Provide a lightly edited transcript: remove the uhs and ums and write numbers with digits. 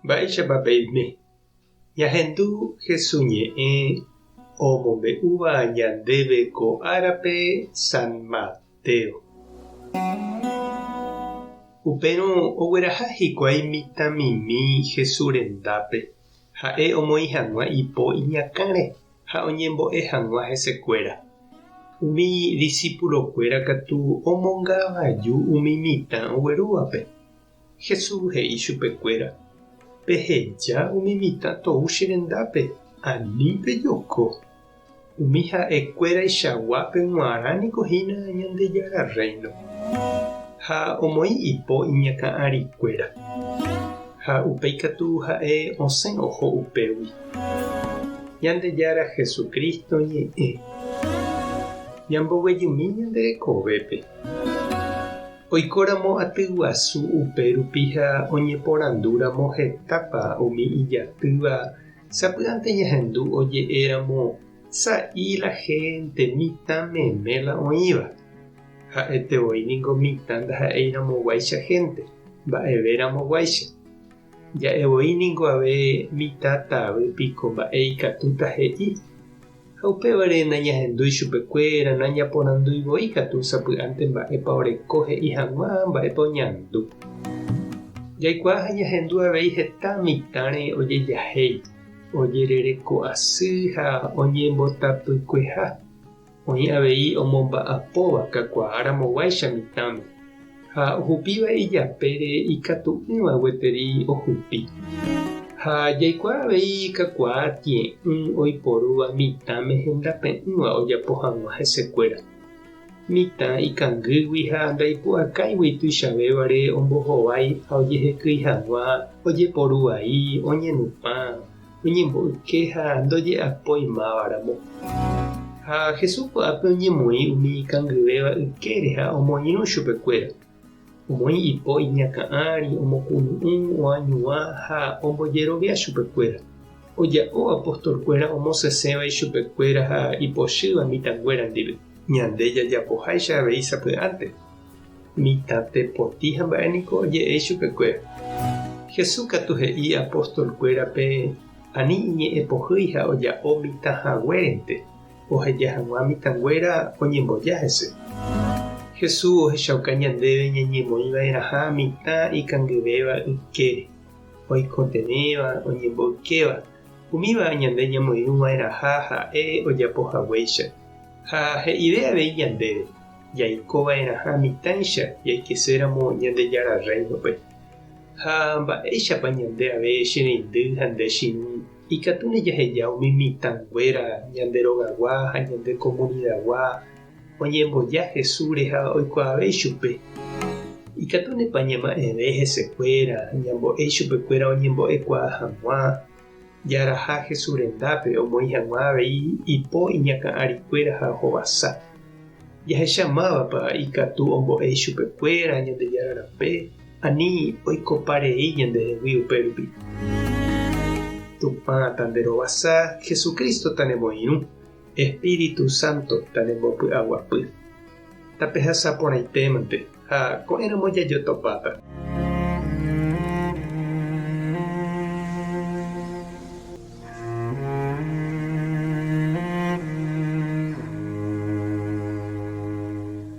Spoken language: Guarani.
Mba'éichapa peime? Ñahendu Hesu ñe'ẽ omombe'úva ñandéve ko árape San Mateo. Upérõ ogueraha hikuái mitãmimi Hesu rendápe, ha'e omoĩ hag̃ua ipo iñakãre ha oñembo'e hag̃ua hesekuéra. Umi disípulokuéra katu omongavaju umi mitã oguerúvape. Jesús he'i chupekuéra, Peheja umi mitã tou che rendápe, ani pejoko. Umi ha'e kuéraichaguápe g̃uarã niko hína Ñandejára Rréino. Ha omoĩ ipo iñakã árikuéra. Ha upéi katu ha'e osẽ oho upégui. Ñandejára Jesucristo ñe'ẽ. Ñamboguejymi ñande rekovépe. Oikóramo aty guasu upe rupi ha oñeporandúramo hetápa umi ijatýva, sapy'ánte ñahendu oje'éramo sa'i la hénte mitã meme la oĩva. Ha'ete voi ningo mitã ndaha'eiramoguáicha hénte, mba'everamoguáicha. Ja'e voi ningo ave mitã tavy piko mba'e ikatúta he'i. Ha upévare nañahendúi chupekuéra, nañaporandúi voi katu sapy'ánte mba'épa oreko he'i hag̃ua mba'épa oñandu. Jaikuaa ha ñahendu avei heta mitãre ojejahéi, ojerereko asy ha oñembotapykueha. Oĩ avei omomba'apóva kakuaáramoguáicha mitãme, ha ohupíva ijapére ikatu'ỹva gueteri ohupi. Ha jaikuaa avei kakuaa tie'ỹ oiporúva mitãme hendape'ỹva ojapo hag̃ua hesekuéra. Mitã ikangýgui ha ndaipu'akáigui tuichavévare ombohovái ha ojehekýi hag̃ua ojeporu vai, oñenupã, oñemboyke ha ndoje'apói mávaramo. Ha Jesús ko'ápe oñemoĩ umi ikangyvéva ykére ha omoirũ chupekuéra. Omoĩ ipo iñakã ári, omokunu'ũ, oañuã ha ombojerovia chupekuéra. Oja'o apostolkuéra omosẽsẽva ichupekuéra ha ipochýva mitãnguéra ndive. Ñande jajapoháicha avei sapy'ánte. Mitã tepoti ha mba'e niko oje'e ichupekuéra. Jesús katu he'i apóstol-kuérape ani iñe'ẽ pohýi ha oja'o mitã haguérente, oheja hag̃ua mitãnguéra oñemboja hese. Jesús ohechauka ñandéve ñañemoĩ va'erãha mitã ikangyvéva ykére, oikotevẽva, oñemboykéva, umíva ñande ñamoirũ va'erãha ha'e ojapo haguéicha. Ha he'ive avei ñandéve. Jaiko va'erãha mitãicha jaikeséramo Ñandejára Rréinope. Ha mba'éichapa ñande ave che reindy ha nde che irũ ikatúne jaheja umi mitãnguéra ñande rogagua ha ñande komunidagua oñemboja Jesúsre ha oikuaave ichupe? Ikatúnepa ñama'ẽve hesekuéra, ñambo'e ichupekuéra oñembo'ekuaa hag̃ua, jaraha Jesús rendápe omoĩ hag̃ua avei ipo iñakã arikuéra ha ohovasa. Jahecha mávapa ikatu ombo'e ichupekuéra Ñandejára rape, ani oikopa rei ñandehegui upérupi. Tupã tanderovasa, Jesucristo tanemoirũ, Espíritu Santo tanembopy'aguapy. Tapehasa porãitémante ha ko'ẽramo jajotopáta.